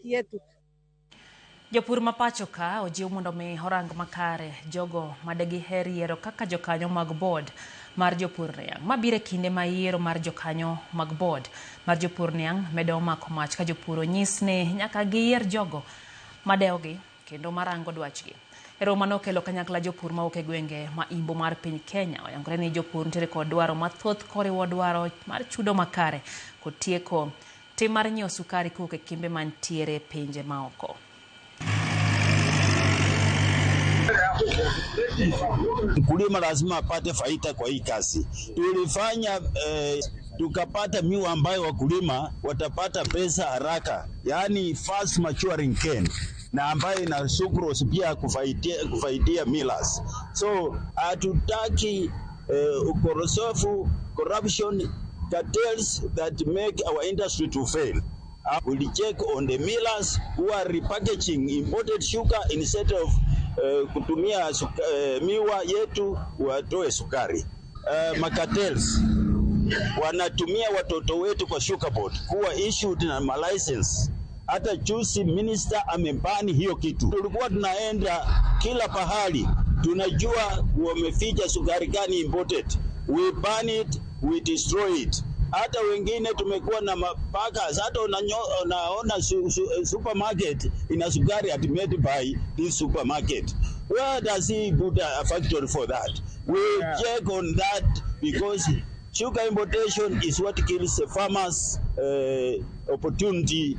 haki yetu. Jopur ma pacho ka ojiw mondo mi orang makare jogo madegiher yiero kaka jokanyo mag board mar jopur niang'. Ma biro e kinde ma yiero mar jokanyo mag board mar jopur niang' medo mako mach ka jopur onyis ni nyaka giyier jogo madewogi kendo marango dwachgi. E romo mane okelo kanyakla jopur mawuok e gwenge ma imbo mar piny Kenya, oyangore ni jopur nitiere kod dwaro mathoth koriwo dwaro mar chudo makare kod tieko tim mar nyiewo sukari kowuok e kembe mantiere e pinje maoko. Mkulima lazima apate faida kwa hii kazi. Tulifanya tukapata miwa ambayo wakulima watapata pesa haraka, yaani fast maturing cane na ambayo ina sucrose pia kufaidia millers. So hatutaki ukorosofu, corruption, cartels that make our industry to fail. We'll check on the millers who are repackaging imported sugar instead of kutumia miwa yetu watoe sukari. Macartels wanatumia watoto wetu kwa sugar board kuwa issued na malicense. Hata juzi minister amebani hiyo kitu. Tulikuwa tunaenda kila pahali, tunajua wameficha sukari gani imported. We ban it, we destroy it. Hata wengine tumekuwa na mapaka, hata unaona supermarket ina sukari at made by this supermarket. Where does he put a factory for that? We check on that because sugar importation is what kills the farmers' opportunity.